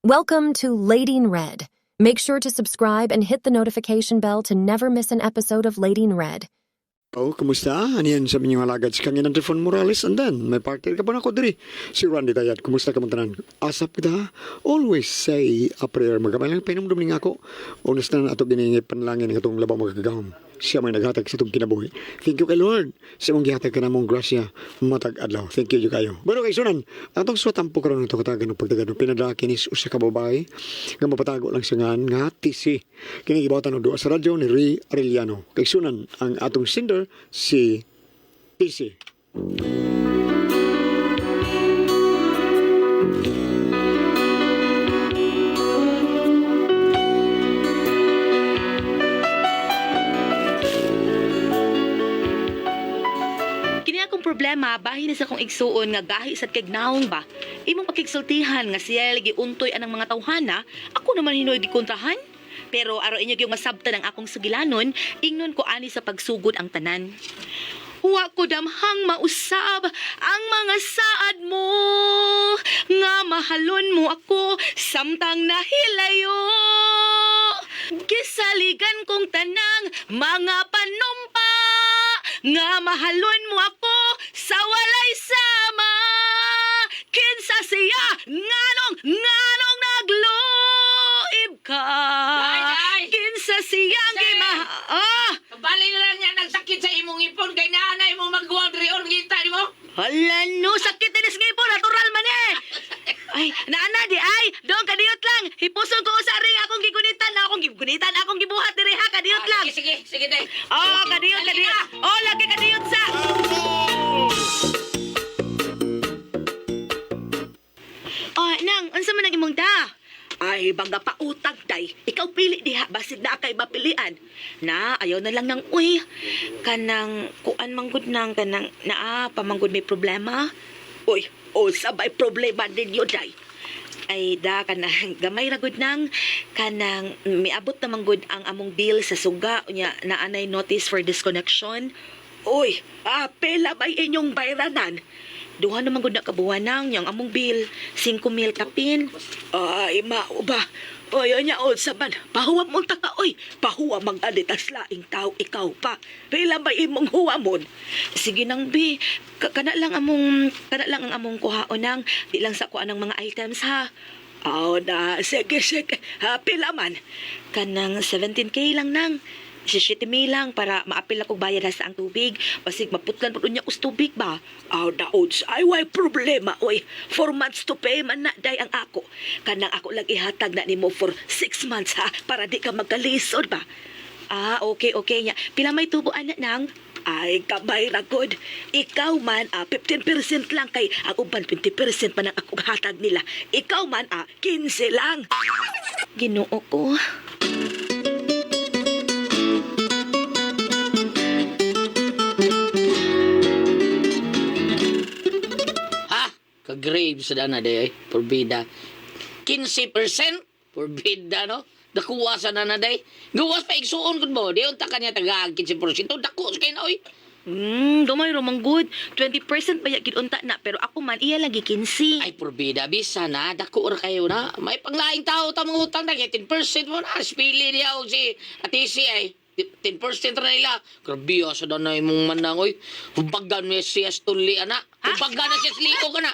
Welcome to Lady in Red. Make sure to subscribe and hit the notification bell to never miss an episode of Lady in Red. Oh, kumusta? Aniyan sa inyong alagad si Kanginan Trifon Morales, and then may partner ka pa na ko diri. Si Randy Dayat, kumusta ka man tanan? Asap kita, always say a prayer. Magamay lang pinumdum ning ako. Unas na ato giningi panalangin nga atong labaw magagahom. Siya may naghatag sa itong kinabuhi. Thank you kay Lord. Sa mong gihatag ka namong grasya matag adlaw. Thank you kayo. Bueno kay sunan, atong suwatampo karon ato katagan og pagtagan og pinadala kinis usa ka babae nga mapatago lang siya nga nga TC. Kini gibawatan og duha sa radyo ni Ray Arellano. Kay sunan ang atong sender si TC. Kini akong problema, bahin na sa akong igsuon nga gahi sad kay naong ba. Imong pakigsultihan nga siya lagi untoy anang mga tawhana, ako naman hinoy gikontrahan. Pero aro inyo gyud masabtan ang akong sugilanon, ingnon ko ani sa pagsugod ang tanan. Wa ko damhang mausab ang mga saad mo nga mahalon mo ako samtang nahilayo. Gisaligan kong tanang mga panumpa nga mahalon mo ako sa walay sama. Kinsa siya nganong nganong nagluib ka. Day, day! Kinsa siyang Day! gima ah! Bali na lang niya nagsakit sa imong ipon kay naanay mo magguwang diri on kita nimo. Hala no, sakit dinis ngipon, natural man eh. Ay, naana di ay, doon kadiyot lang. Hipuson ko sa ring akong gigunitan, akong gibuhat diri ha, kadiyot Ah, lang. Sige, sige, sige day. Oh, kadiyot, Dali kadiyot. na. Oh, lagi kadiyot sa. Oh, nang, unsa man ang imong da? Ay, bangga pa utang day. Ikaw pili diha, basig na kay mapilian. Na, ayaw na lang nang uy. Kanang kuan manggod nang kanang naa pamanggod may problema. Uy, oh, sabay problema ninyo day. Ay da kanang gamay ra gud nang kanang miabot na manggod ang among bill sa suga unya naanay notice for disconnection. Uy, pela may inyong bayranan. Duha naman gud na kabuwan nang yang among bill, 5 mil kapin. Ay, mao ba? Oy, nya unsa man, pahuwam mo ta ka oy. Pahuwam ang anitas laing tao ikaw pa. Pila may imong huwamon? Sige nang bi, kana lang ang among kuhaon nang di lang sa kuan ng mga items ha. Aw na, sige sige. Ha, pila man. Kanang 17K lang nang. 17 mil lang para maapil ako bayad ha sa ang tubig. Basig maputlan pud unya us tubig ba. Aw na odds, ay way problema oy. 4 months to pay man na day ang ako. Kanang ako lang ihatag na nimo for 6 months ha para di ka magkalisod ba. Ah, okay, okay nya. Pila may tubo ana nang? Ay, kamay ra gud. Ikaw man, 15% lang kay ang uban 20% man ang akong hatag nila. Ikaw man, 15 lang. Ginoo ko. Ha? Ka-grave sa dana day ay porbida. 15% porbida no. Dakuwa sa na day. Gawas pa igsuon kun mo. Di unta kanya taga 15%. Dako sa kay na oy. Gamay ra man gud. 20% ba gid unta na pero ako man iya lagi 15. Ay porbida bisa na dako ra kayo na. May panglaing tao ta mga utang na kay 10% mo na. Spili niya og si Atisi ay 10% ra nila. Grabe ah, sa dana imong manang oy. Hubagan mo siya tuli ana. Hubagan na siya sliko ka na.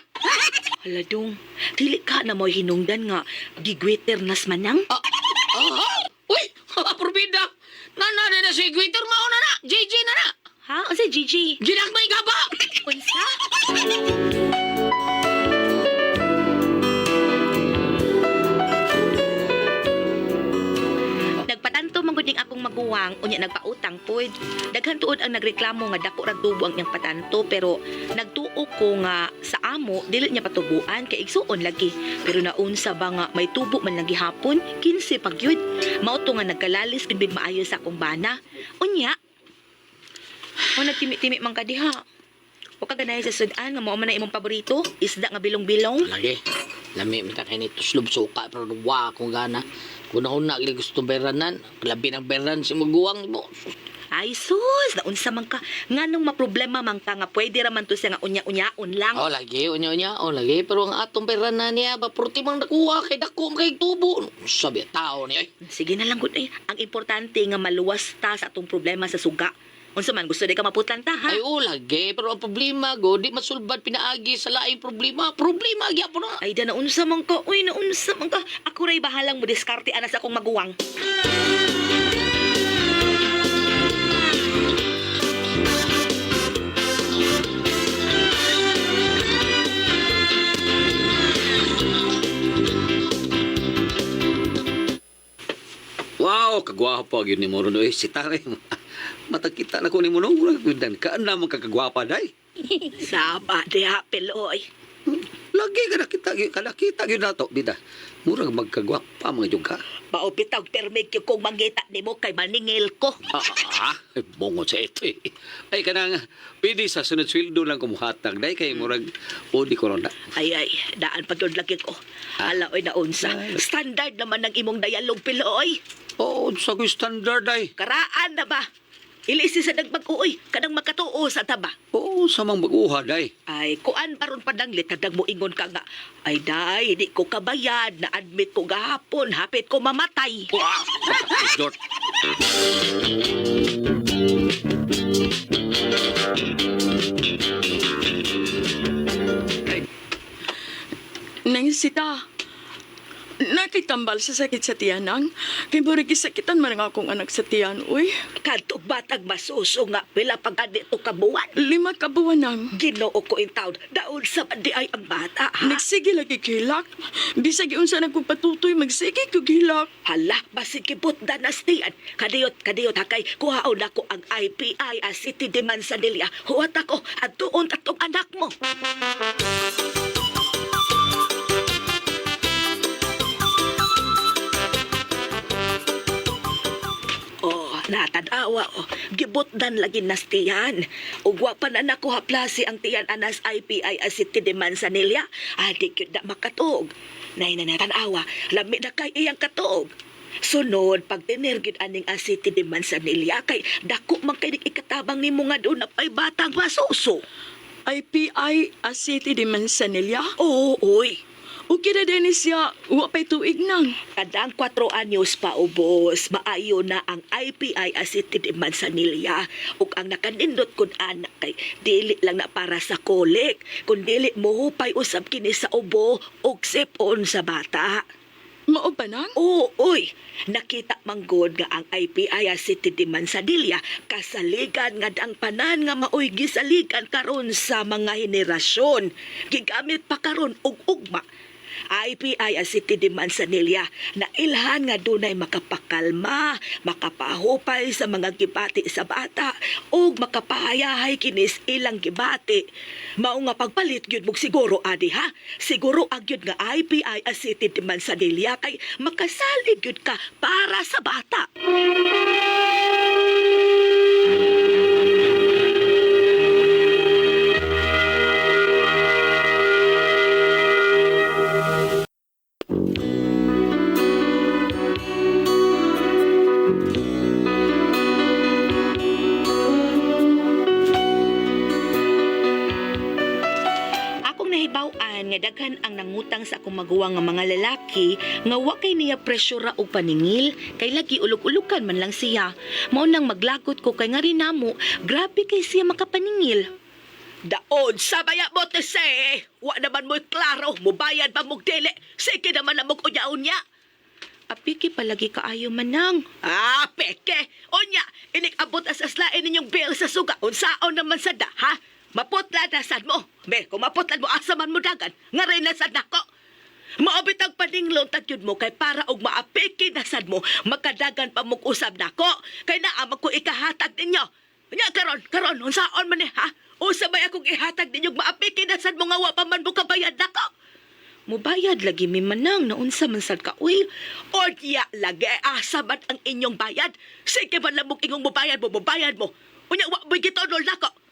Hala dong, dili ka na mo hinungdan nga gigwiter nas manang. Ah, ah, uy, porbida. Nana na na si Gwitter mao na na. JJ na na. Ha? Unsa Gigi? Ginagmay ka ba? Unsa? Nagpatanto man gud ning akong maguwang unya nagpautang pod. Daghan tuod ang nagreklamo nga dako ra tubo ang iyang patanto pero nagtuo ko nga sa amo dili niya patubuan kay igsuon lagi. Pero naunsa ba nga may tubo man lang gihapon 15 pag yun. Mao to nga nagkalalis gud maayo sa akong bana. Unya o nagtimi-timi man ka diha. Wa ka ganahan sa sudan nga mao man na imong paborito, isda nga bilong-bilong. Lagi. Lami mi ta kay ni tuslob suka pero wa akong gana. Una-una gili gusto beranan. Labi ng beran si maguwang mo. Ay sus, naunsa man ka. Nganong maproblema man ka nga pwede ra man to siya nga unya-unyaon lang. Oh, lagi, unya-unya, oh, lagi. Pero ang atong beranan niya, ba, purti mang nakuha kay dako man kay tubo. Sabi, tao niya, ay. Sige na lang gud eh. Ang importante nga maluwas ta sa atong problema sa suga. Unsa man gusto di ka maputlan ta ha? Ay, oh, lagi. Pero ang problema, go, di masulbad pinaagi sa laing problema. Problema, gyapon na. Ay da naunsa man ka. Uy, naunsa man ka. Ako ray bahalang mo diskarte ana sa akong maguwang. Wow, kagwapo gyud ni mo ron oy si Tare. Matakita na ko ni mo no, dan kaan na man kagwapa day. Saba diha Peloy. Lagi ka nakita gyud ka nakita gyud nato bida. Murag magkagwapa mga jud ka. Maupit og permit gyud kong mangita nimo kay maningil ko. Ah, ay, bongo sa ito eh. Ay kanang pwede sa sunod sweldo lang kumuhatag day kay murag odi ko ron na. Ay ay, daan pa gyud lagi ko. Hala oy naunsa. Standard naman ang imong dialog Peloy. Oo, sa ko standard ay. Karaan na ba? Ilisi sa nagbag-uoy, kanang makatuo sa taba. Oo, sa mang mag-uha day. Ay, kuan baron padanglit, kadag mo ingon ka nga. Ay, day, di ko kabayad, na-admit ko gahapon, hapit ko mamatay. Wah! Dot. Nang sita. Nakitambal sa sakit sa tiyan, nang. Kay murag gisakitan man ang akong anak sa tiyan, uy. Kadtog batag masuso nga, pila pag to kabuwan. 5 ka buwan, nang. Ginoo ko in town, daon sa di ay ang bata, ha? Nagsige lagi gilak. Bisag unsa na kong patutoy, magsige ko gilak. Hala, masikibot na nastiyan. Kadiyot, kadiyot, hakay, kuhaon nako ang IPI, a City de Manzanilla. Huwat ako, at tuon atong anak mo. Oh, natanawa oh. Gibutdan lagi nastiyan. Ug wa pa na nako haplasi ang tiyan anas IPI a City de Manzanilla. Adi gyud na makatuog. Nay na natanawa, lami na kay iyang katuog. Sunod, pag tinir gyud aning a City de Manzanilla kay dako man kay ikatabang nimo nga doon na pay batang masuso. IPI a City de Manzanilla. Oo, oy. Okay na din siya, wa pa'y tuig nang. Kadang 4 anyos pa ubos, maayo na ang IPI a City de Manzanilla. Ug ang nakanindot kun anak kay dili lang na para sa kolik, kun dili mohupay usab kini sa ubo ug sipon sa bata. Mao ba nang? Oo, oy, nakita manggod nga ang IPI a City de Manzanilla kasaligan nga ang panan nga maoy gisaligan karon sa mga henerasyon. Gigamit pa karon og ugma. IPI a City de Manzanilla na ilhan nga dunay makapakalma, makapahupay sa mga gibati sa bata ug makapahayahay kinis ilang gibati. Mao nga pagpalit gyud mog siguro adi ha. Siguro agyud nga IPI a City de Manzanilla kay makasalig gyud ka para sa bata. Akong nahibaw-an nga daghan ang nangutang sa akong maguwang nga mga lalaki nga wa kay niya presyura og paningil kay lagi ulog-ulukan man lang siya. Mao nang maglagot ko kay nga rin namo, grabe kay siya makapaningil. Daon sa baya mo tese. Wa naman mo'y klaro, mubayad ba mong dili. Sige naman na mong unya-unya. Apiki palagi kaayo manang. Ah, peke. Unya, inikabot as aslain ninyong bill sa suga. Unsaon naman sa da, ha? Maputla na sad mo. Be, kung maputlan mo, asa man mo dagan. Nga rin na sad nako. Maobit ang paninglon tagyod mo kay para og maapiki na sad mo, makadagan pa mong usab nako. Kay naa man ko ikahatag ninyo. Nya karon, karon unsaon man ni ha? Usa bay akong ihatag ninyo maapiki na sad mo nga wa pa man mo kabayad nako. Mubayad lagi mi manang naunsa man sad ka uy. Orya lagi asa man ang inyong bayad. Sige man lamok ingong mubayad mo, mubayad mo. Unya wa mo'y gitonol nako.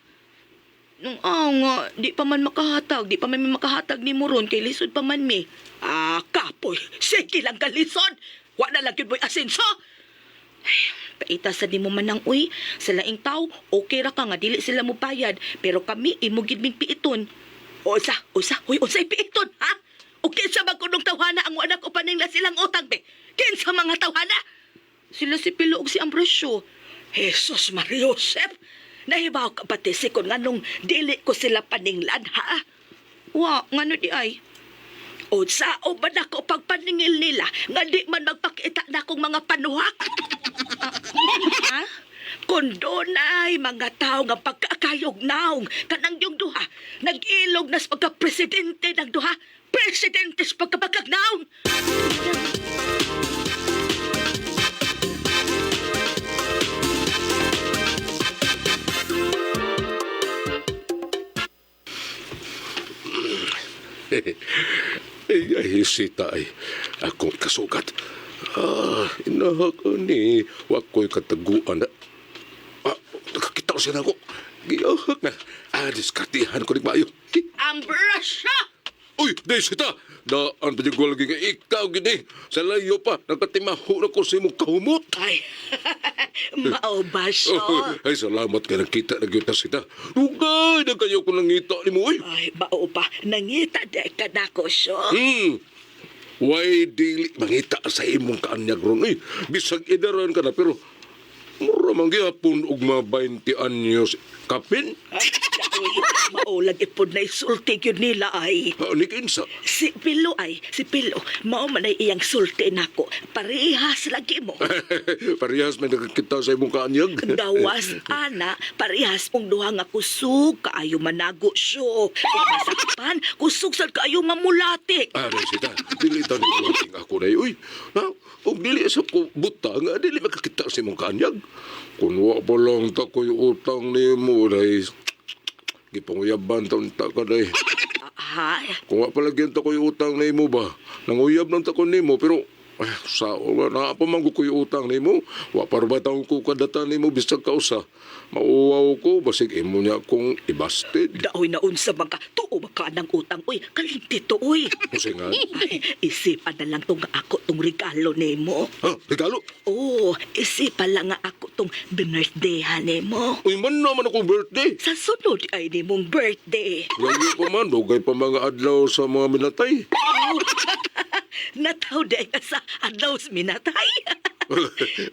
Nung ah, nga, di pa man makahatag, di pa man mi makahatag ni mo ron, kay lisod pa man mi. Ah, kapoy, sige lang ka lisod. Wa na lang yun mo'y asenso. Ay, paita sa di mo manang uy, sa laing tao, okay ra ka nga, dili sila mo bayad, pero kami, imo gid ming piiton. Unsa, unsa, uy, unsay piiton, ha? O kinsa ba kunong tawhana ang anak ko paningla silang utang, be? Kinsa mga tawhana? Sila si Pilo ug si Ambrosio. Jesus Maria Joseph! Nahibaw ka pati si kung nganong dili ko sila paninglan, ha? Wa, ngano di ay? Unsa o ba nako pagpaningil nila nga di man magpakita na akong mga panuhak? Ha? Kung doonay mga tao nga pagkaakayog naong kanang yung duha, nag-ilog na sa pagka-presidente ng duha, presidente sa pagkabagag naong. Ay, ay, sita ay. Akong kasugat. Ah, inahak ni. Wako'y kataguan na. Ah, nakakita ko siya na ako. Giyahak na. Ah, diskartihan ko ni Mayo. Ambrosio! Uy, di sita! Daan pa yung lagi nga ikaw gini. Sa layo pa, nakatimaho na ko sa imong kahumot. Ay, mao ba siya? Oh, ay, salamat kay nakita na gyud ta sita. Dugay na kayo ko nangita ni mo, uy. Ay, mao pa, nangita di ka nako siya. Why dili mangita sa imong kaanyag ron eh. Bisag idaran ka na pero mura man gihapon og mga 20 anyos kapin. Ay, mao lagi pod na isulti gyud nila ay. Ah, ni kinsa. Si Pilo ay, si Pilo, mao man ay iyang sulti nako. Parehas lagi mo. Parehas may nakakita sa imong kaanyag. Gawas ana, parehas mong duha nga kusog kaayo manago siyo. Ug masakpan, kusog sad kaayo mamulatik. Ah, sita, dili ta ni uting ako na uy. Na, og dili sa ko butang, ah, dili makakita sa imong kaanyag. Kun wa pa lang ta ko'y utang nimo day. Gipanguyaban ta unta ka day. Ha? Kung wa palagi ta ko'y utang nimo ba, nanguyab lang ta ko nimo pero ay, sa na pa man ko ko'y utang nimo. Wa pa ba taong ko kadata nimo bisag kausa. Mauwaw ko basig imo niya akong ibasted. Daoy na unsa man ka, tuo ba ka ng utang uy, kalimti to uy. Kasi nga, Ay, isipan na lang tong ako tong regalo nimo. ha, regalo. Oo, isipan lang nga ako tong binirthday nimo. Uy, man naman ako birthday. Sa sunod ay nimong birthday. Layo pa man, dugay pa mga adlaw sa mga minatay. Nataw day ka sa adlaw sa minatay.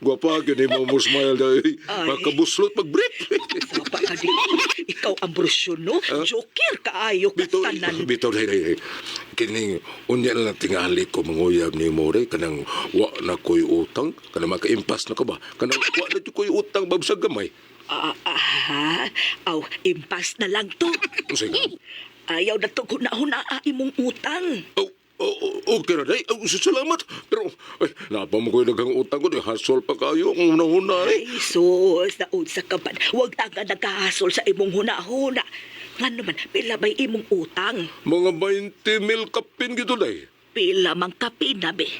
Gwapa, gyud mo mo smile dahil. Ay. Makabuslot mag-brief. Sapa ka di. Ikaw ang brusyo, no? Joker kaayo ka Bitaw, tanan. bitaw, day, day, day. Kining, unya na lang tingali ko manguyab ni mo, day. Kanang wa na ko'y utang. Kanang makaimpas na ka ba? Kanang wa na ko'y utang, babsag gamay. Ah, ah, aw, impas na lang to. Unsay nga? Ayaw na to huna-huna imong utang. Oh, oh, oh, okay na, day. Oh, salamat. Pero, ay, napa mo ko'y daghang utang ko, di hasol pa kayo kung una-huna, eh. Ay, sus, naunsa ka man. Huwag ta nga nagkahasol sa imong huna-huna. Nga naman, pila ba'y imong utang? Mga 20 mil kapin gito, day. Pila mang kapina, be.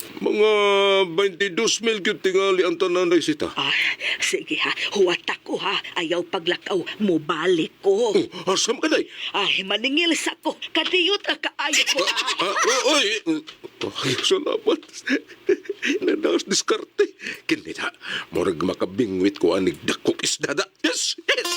Mga 22 mil gyud tingali ang tanan day sita. Ah, sige ha, huwat ako ha. Ayaw paglakaw, mubalik ko. Oh, asam ka day? Ay, maningil sa ko. Kadiyot ra kaayo ko. Ah, oh, oy. Ay, salamat. Nanaos diskarte. Kini na, murag makabingwit ko anig dakok isda da. Yes, yes.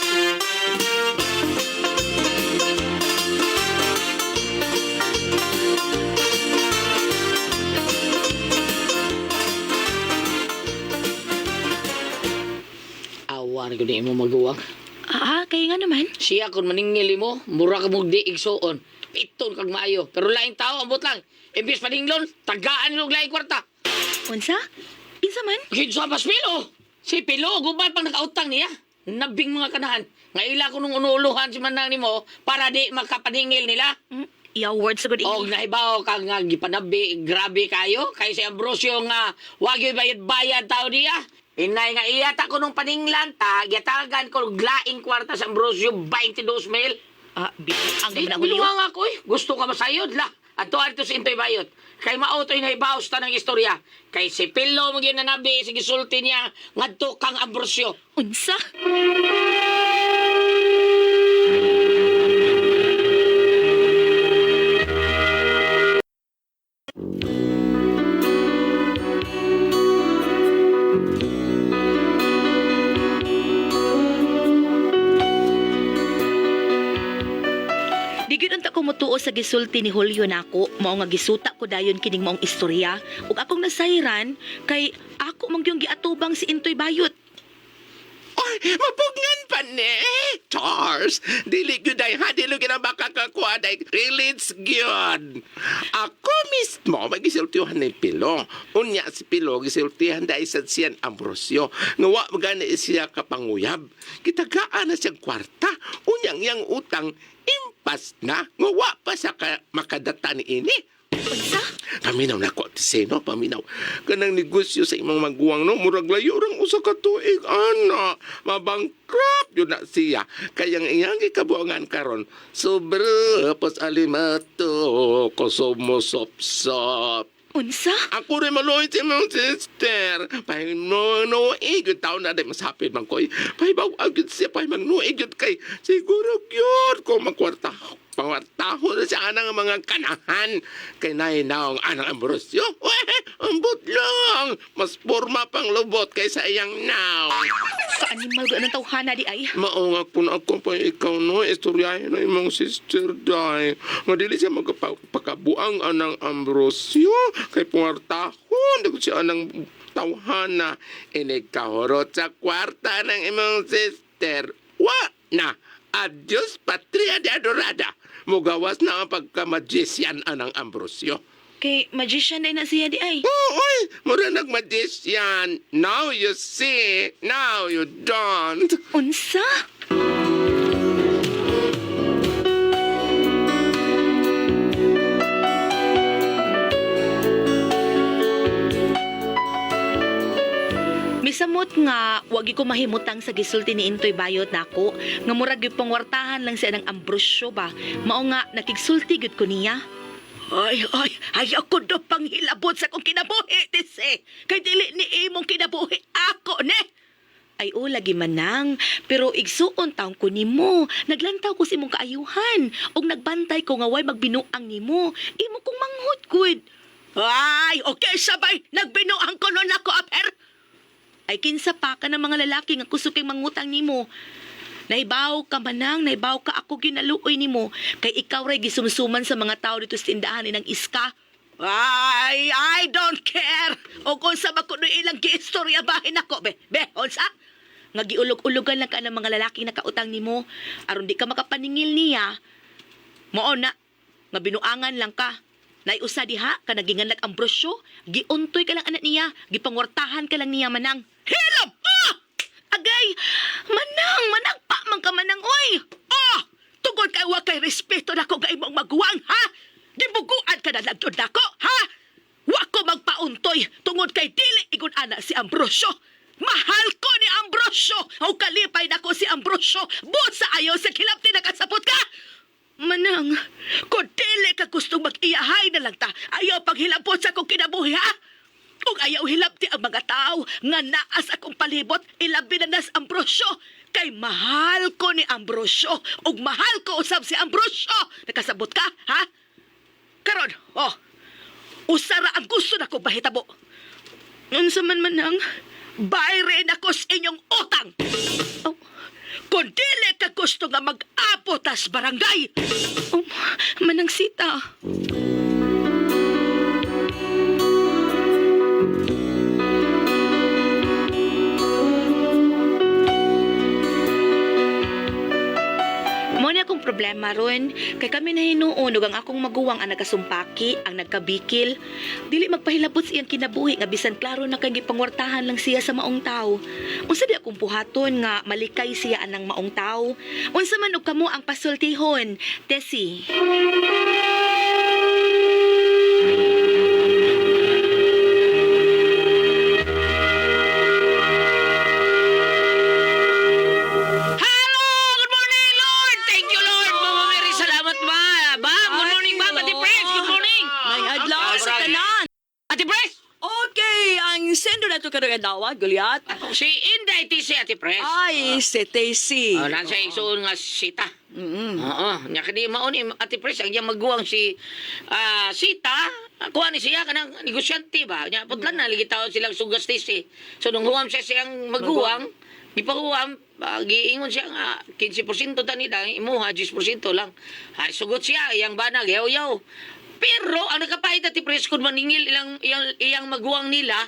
Awa na ko ni imo maguwang. Ah, kaya nga naman. Siya kung maningil mo, mura ka mong di igsuon. Piton kag maayo. Pero laing tao, ambot lang. Imbis paninglon, tagaan og laing kwarta. Unsa? Kinsa man? Kinsa pas Pilo? Si Pilo, guban pang nakautang niya. Nabing mga kanahan. Nga ila ko nung unuuluhan si Manang nimo para di makapaningil nila. Yaw words sa good Og nahibaw ka nga gipanabi, grabe kayo. Kay si Ambrosio nga wag yo'y bayad-bayad tao niya. Inay nga iya ta ko nung paninglan ta, gitagan ko og laing kwarta sa Ambrosio 22 mil. Ah, ang Di, naman ako biluwa nga ko eh. Gusto ka masayod la. Ato ato sa Intoy Bayot. Kay mautoy na ibaos ta ng istorya. Kay si Pilo mo nanabi, sige sulti niya, ngadto kang Ambrosio. Unsa? ko sa gisulti ni Julio nako, mao nga gisuta ko dayon kining maong istorya ug akong nasayran kay ako man gyud giatubang si Intoy Bayot. Ay, mapugnan pa ni! Charles, dili gyud ay ha, dili gyud ang makakakuha day. Relates gyud. Ako mismo, magisultihan ni Pilo. Unya si Pilo, gisultihan dahil sa siyan Ambrosio. Nga wa magani siya kapanguyab. Kitagaan na siyang kwarta. Unyang yang utang, impas na. Nga wa pa siya ka, makadata ni ini. Unsa? Paminaw na ko, Tiseno, paminaw. Kanang negosyo sa imong maguwang, no? Murag layo rang usa ka tuig, ana. Mabangkrap yun na siya. Kaya ang iyang gikabuangan karon, sobre pas alimato, kosumosop-sop. Unsa? Ako rin maluoy si imong sister. Pahinuig, yung taon na di masapit man ko. Pahibaw, agad siya, pahimagnuig yun kay. Siguro yun, kung magkwarta. Pangwartaho na siya anang mga kanahan. Kay nainaong anang Ambrosio. Weh, ambot lang. Mas forma pang lubot kaysa iyang now. Kaanimal ko anong tawhana di ay. Mao nga kun ako pa ikaw no, istoryahin na imong sister day. Nga dili siya magpakabuang anang Ambrosio kay puwartahon di ko siya anang tawhana. Inig kahurot sa kwarta ng imong sister. Wa na. Adios patria de adorada. Mugawas na ang pagka-magician anang Ambrosio. Kay magician day na siya di ay. Oo, oy, mura nag-magician. Now you see, now you don't. Unsa? Misamot nga wag ko mahimutang sa gisulti ni Intoy Bayot nako nga murag gyud pangwartahan lang siya ng Ambrosio ba. Mao nga nakigsulti gyud ko niya. Ay, ay, ay ako do panghilabot sa akong kinabuhi, tise. Kay dili ni imong kinabuhi ako, ne. Ay o, lagi manang. Pero igsuon taong ko nimo. Naglantaw ko sa imong kaayuhan. Og nagbantay ko nga way magbinuang nimo. Imo kong manghod, good. Ay, okay, sabay. Nagbinuang ko nun ako, aper. Ay kinsa pa ka ng mga lalaki nga kusog kay mangutang nimo. Naibaw ka manang, naibaw ka ako ginaluoy nimo. Kay ikaw ray gisumsuman sa mga tao dito sa tindahan ng iska. Ay, I don't care. O kung sa makuno ilang giistorya bahin ako. Be, be, unsa? Nga giulog-ulogan lang ka ng mga lalaking nakautang nimo. Aron di ka makapaningil niya. Mao na, nga binuangan lang ka. Naiusa diha ka naginganak ang brosyo, giuntoy ka lang anak niya, gipangwartahan ka lang niya manang. Hilom! Ah! Agay! Manang! Manang pa man ka manang, oy! Ah! Tungod kay wa kay respeto nako ga imong maguwang, ha? Gibuguan ka na lang jud nako, ha? Wa ko magpauntoy tungod kay dili igon ana si Ambrosio. Mahal ko ni Ambrosio! O kalipay nako si Ambrosio! Buot sa ayaw sa kilapti nakasapot ka! Manang, kung dili ka gustong mag-iyahay na lang ta, ayaw paghilabot sa akong kinabuhi, ha? Kung ayaw hilabti ang mga tao nga naas akong palibot, ilabi na nas Ambrosio. Kay mahal ko ni Ambrosio, ug mahal ko usab si Ambrosio. Nakasabot ka, ha? Karon, oh, usara ang gusto nako bahitabo. Unsa man manang, bayre nako sa inyong utang. Oh, kung dili ka gusto nga mag-apo tas barangay. Oh, manang sita. Mo na akong problema ron. Kay kami na hinuon ug ang akong maguwang ang nagkasumpaki, ang nagkabikil. Dili magpahilabot sa iyang kinabuhi nga bisan klaro na kay gipangwartahan lang siya sa maong tao. Unsa di akong buhaton nga malikay siya anang maong tao? Unsa man og kamo ang pasultihon, Tessie? Hello! Good morning, Lord! Thank you, Lord! Mama Mary, salamat ba? Ba, good morning, ba? Ate Pres, good morning! May adlaw sa tanan. Ate Pres! Okay, ang sendo na to karong adlaw, Goliath. Si Inday TC, Ate Pres. Ay, si Tesi. Oh, nasa igsoon nga sita. Oo, nya kadi maon ni Ate Pres ang iyang maguwang si Sita. Kuha ni siya kanang negosyante ba? Nya putlan na ligi taon silang sugas TC. So nung huwam siya siyang maguwang, Gipakuha, giingon siya nga 15% ta nila, imuha 10% lang. Ay, sugot siya, iyang banag, yaw-yaw. Pero ang nakapahit at presko kung maningil ilang iyang, iyang maguwang nila,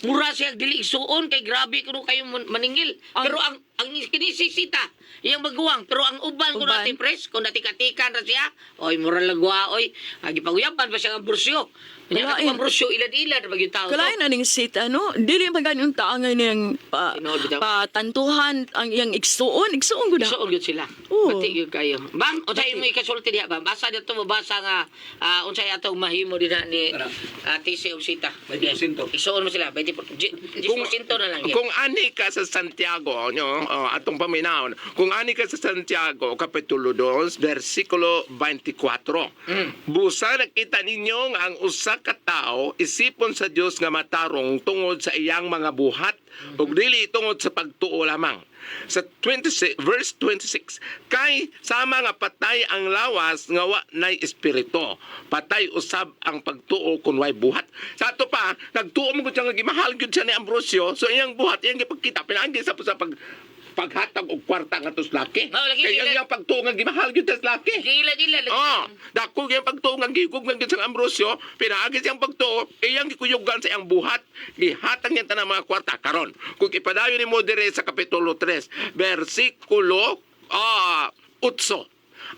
mura siya dili igsuon kay grabe kuno kayo maningil. Pero ang kinisisita iyang maguwang, pero ang uban kuno Uban. ati pres kung natikatikan ra siya, oy mura lagwa oy, gipaguyapan pa siya ang Ambrosio. Nya Kalain. ka Ambrosio ilad-ilad ra gyud tao. to. Kalain aning sita, no? Dili pa ganun taangay niyang pa, Tinuod bitaw. patantuhan ang iyang igsuon. Igsuon gud. Igsuon gyud sila. Oo. Pati gyud kayo. Bam, unsay imo ikasulti diha bam? Basa dito mabasa nga unsay atong mahimo dinha ni Tisi ug Sita. 20%. Igsuon mo sila 20%, 10% na lang. Kung ani ka sa Santiago, no, oh, atong paminawon. Kung ani ka sa Santiago, Kapitulo 2, versikulo 24. Busa nakita ninyo nga ang usa ka tawo isipon sa Dios nga matarong tungod sa iyang mga buhat ug dili tungod sa pagtuo lamang. Sa 26 verse 26, kay sama nga patay ang lawas nga wa nay espiritu, patay usab ang pagtuo kun way buhat. Sa ato pa, nagtuo mo gud siya nga gimahal gyud siya ni Ambrosio, so iyang buhat iyang gipagkita pinaagi sa paghatag og kwarta ngadto sa laki. Mao, lagi Kay ang gila- iyang pagtuo nga gimahal gyud siya sa laki. Gila-gila lagi. Oh, dako gyud pagtuo nga gigug nga gyud sa Ambrosio, pinaagi siyang pagtuo, iyang gikuyugan sa iyang buhat, gihatag niya tanang mga kwarta karon. Kung ipadayon nimo dire sa kapitulo 3, versikulo 8.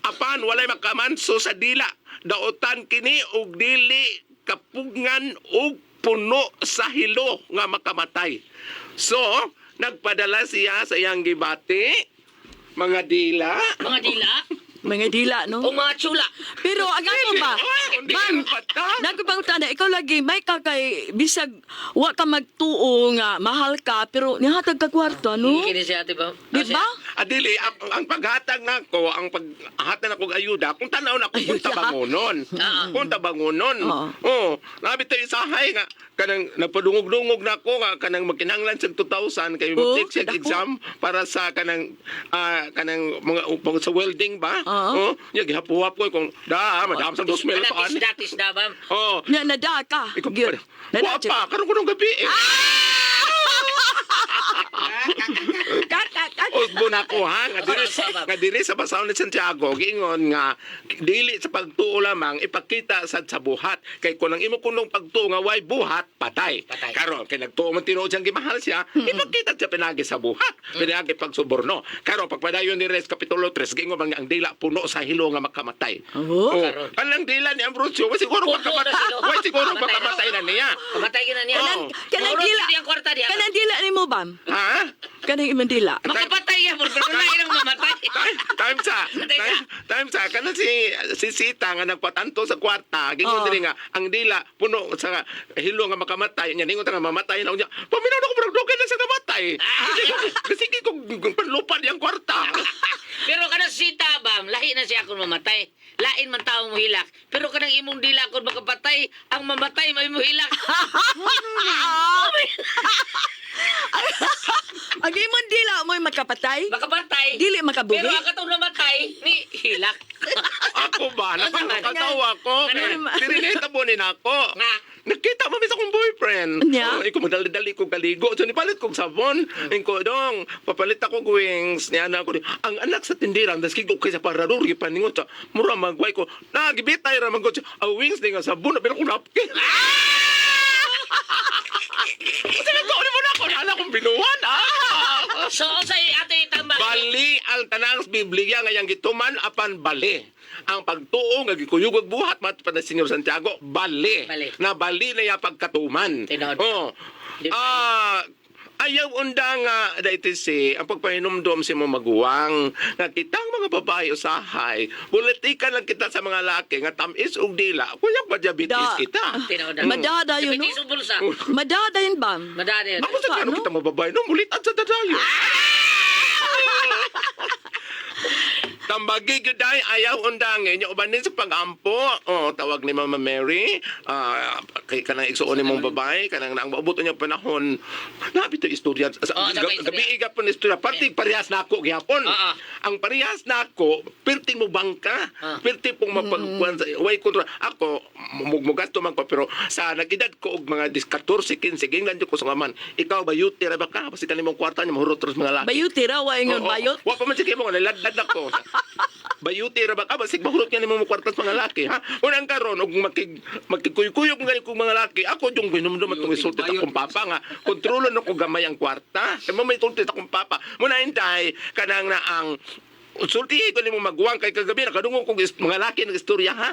Apan walay makamanso sa dila, daotan kini og dili kapugngan og puno sa hilo nga makamatay. So, nagpadala siya sa iyang gibati, mga dila. Mga dila Mga dila, no? o mga tsula. Pero ang ako ba, Kundi Bam, ang bata. nagpapangutana, ikaw lagi, may ka kay, bisag, wa ka magtuo nga, mahal ka, pero nihatag ka kwarto, ano? Kini siya ate ba? Di ba? Adili, ang paghatag nako, ang paghatag nako og ayuda, kung tanaw nako kung Ayuda? tabangonon. Kung tabangonon. Oo. Oh, labi tayo isahay nga kanang nagpadungog-dungog nako nga kanang magkinahanglan sa 2,000 kay mo Oo, take siya dako. exam para sa kanang kanang mga upang sa welding ba? Oo. Oh, nya gihapuhap ko kung da madam sa 2,000 Kana pa ani. tisda tisda bam. Oh. Na, nada ka. Ikaw Gyud. pa. Nada Wa pa karon kunong gabi eh. Ka, ka, ka. Usbo na ko ha nga diri nga diri sa basahon ni Santiago giingon nga dili sa pagtuo lamang ipakita sad sa buhat kay kun ang imo kunong pagtuo nga way buhat patay. Patay. Karon kay nagtuo man tinuod siyang gimahal siya ipakita siya pinagi sa buhat pinagi pagsuborno. Karon pagpadayon ni Res kapitulo 3 giingon man nga ang dila puno sa hilo nga makamatay. Oo. Oh, kanang dila ni Ambrosio wa siguro Puno na makamatay. silo. Wa siguro Kamatay na. makamatay na niya. Kamatay gyud na niya. Oo. Kanang Maurot dila. gyud ang kwarta diha. Kanang dila ni mo, Bam. Ha? Kanang imong dila. Makapatay ya, pero na ilang mamatay. Time, time sa time, time sa kana si si Sita nga nagpatanto sa kwarta gingon Oo. diri nga ang dila puno sa hilo nga makamatay nya ningon ta nga mamatay na unya paminaw na ko murag dugay na sa namatay kasi ko panlupad yang kwarta. Pero kanang sita bam, lahi na siya kung mamatay. Lain man tao mo hilak. Pero kanang imong dila kung makapatay, ang mamatay may mo hilak. Ang imong dila mo'y makapatay. Makapatay. Dili makabuhi. Pero ang katong namatay, ni hilak. Ako ba Ano man? nakakatawa ko Ano man? Sirineta mo ni nako. Nga. Nakita mo sa akong boyfriend. Nya? Oh, ikaw madali-dali ko kaligo. So nipalit kog sabon. Ingko dong, papalit ako og wings. Niya na ako. Ang anak sa tindera, das kigo kay sa parador gipaningot sa mura magway ko. Na gibitay ra man ko. Ang wings ni nga sabon pero ko napkin. Kasi nagkaon mo na ako, na akong binuhan ah. So, sa ate tambak. Bali ang tanang Biblia nga yang gituman apan bali. Ang pagtuo nga gikuyog og buhat matod pa ni Senyor Santiago, bali. Bali. Na bali na ya pagkatuman. Tinuod. Oh. Di ba? Ayaw unda nga dahiti si ang pagpahinumdom si mo maguwang nga kitang mga babae usahay politikan lang kita sa mga laki nga tamis og dila kuyang pa diabetes Da. kita. Tinuod. Madada yun, no? Diabetes o bulsa. Madada yun, Bam. Madada yun. Ako sa Paano? kano kita mga babae no mulit at sa dadayo. Tambagi gyud ay ayaw undangin yung uban din sa pag-ampo. Oh, tawag ni Mama Mary. Ah, kay kanang igsuon nimong babae, kanang ang maabot niya panahon. Nabi to istorya sa Oh, sabi istorya. gabi gapon istorya. Parte parehas nako gihapon. Ah, ah. Ang parehas nako, perting mo bangka. Ah. Perti pong mapagkuan sa way kontrol. Ako mugmugasto man ko pero sa nagedad ko og mga 14, 15 gingnan jud ko sa ngaman. Ikaw bayuti ra ba ka? Basi kanimong kwarta niya mahurot ra sa mga laki. Bayot tira, wa ingon Oo, bayot. Wa pa man sige mo naladlad ako. Bayuti ra ba ka basig mahurot nga nimo mo kwarta sa mga laki ha. Unang karon og makikuykuyog nga kog mga laki, ako yung ginomdom atong isulti ta akong papa nga kontrolon ako gamay ang kwarta. Kay mo may tulti ta akong papa. Muna hintay kanang na ang sulti ko nimo maguwang kay kagabi nakadungog kog mga laki nag istorya ha.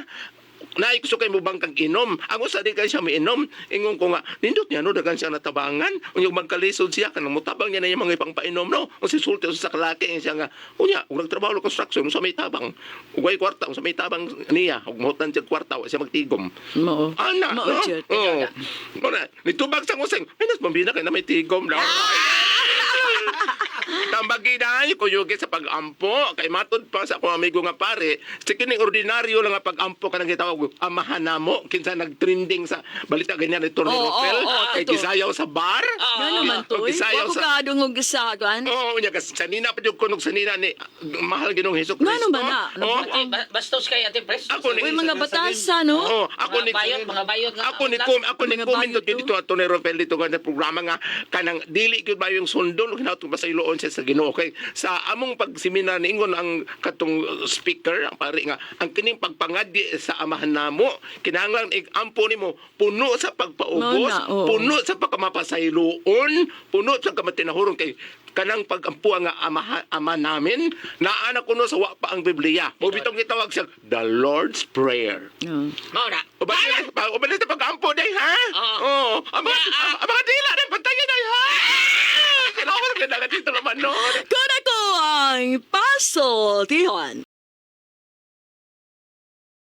Naay gusto kay mo bang kang inom. Ang usa di kay siya miinom. Ingon ko nga, nindot niya no dagan siya natabangan. Unya magkalisod siya kanang motabang niya na yung mga ipangpainom no. Ang sisulti sa kalaki siya nga, unya ug nagtrabaho sa construction sa may tabang. Ug way kwarta unsa may tabang niya, ug mohutan siya kwarta wa siya magtigom. Mao. Ana, Mao, no? jud. Oo. Muna, nitubag sa nguseng, ay nas mambina kay na may tigom na. Tambagi dahil kuyugi sa pag-ampo kay matud pa sa akong amigo nga pare sa kining ordinaryo lang nga pag-ampo kanang gitawag amahan namo kinsa nagtrending sa balita ganyan ni Tony Oo, Rofel oo, kay totoo. gisayaw sa bar. Nga naman to, eh. Gisayaw Wa ko sa kaadungog sa kuan. Oo, unya kasi sanina pa jud kunog sanina ni mahal Ginoong Hesus Nga Kristo. naman na. Oo. Ate, bastos kay Ate Pres. Ako ni Uy, mga batasa, no? Oo, ako Mga ni bayot, mga bayot nga. Ako ni kum ako ni Mga comment bayot, dito ato ni Rafael dito nga sa programa nga kanang dili gyud ba yung sundon hinaut ba sa iloon siya sa Ginoo kay sa among pagseminar niingon ang katong speaker ang pari nga ang kining pagpangadi sa amahan namo kinahanglan igampo nimo puno sa pagpaubos, Mao na, oo. puno sa pagkamapasayloon, puno sa kamatinahuron kay kanang pagampo nga ama, ama namin naa na kuno sa wa pa ang Biblia. Mo bitong gitawag siya the Lord's Prayer. Oo. Mao na. Ubalis na pag-ampo day, ha? Oo. Oo. Ang mga dila na, pantayin day, ha? Kailangan ko na dito naman, no? Kuna ko ang Paso, Tijuan.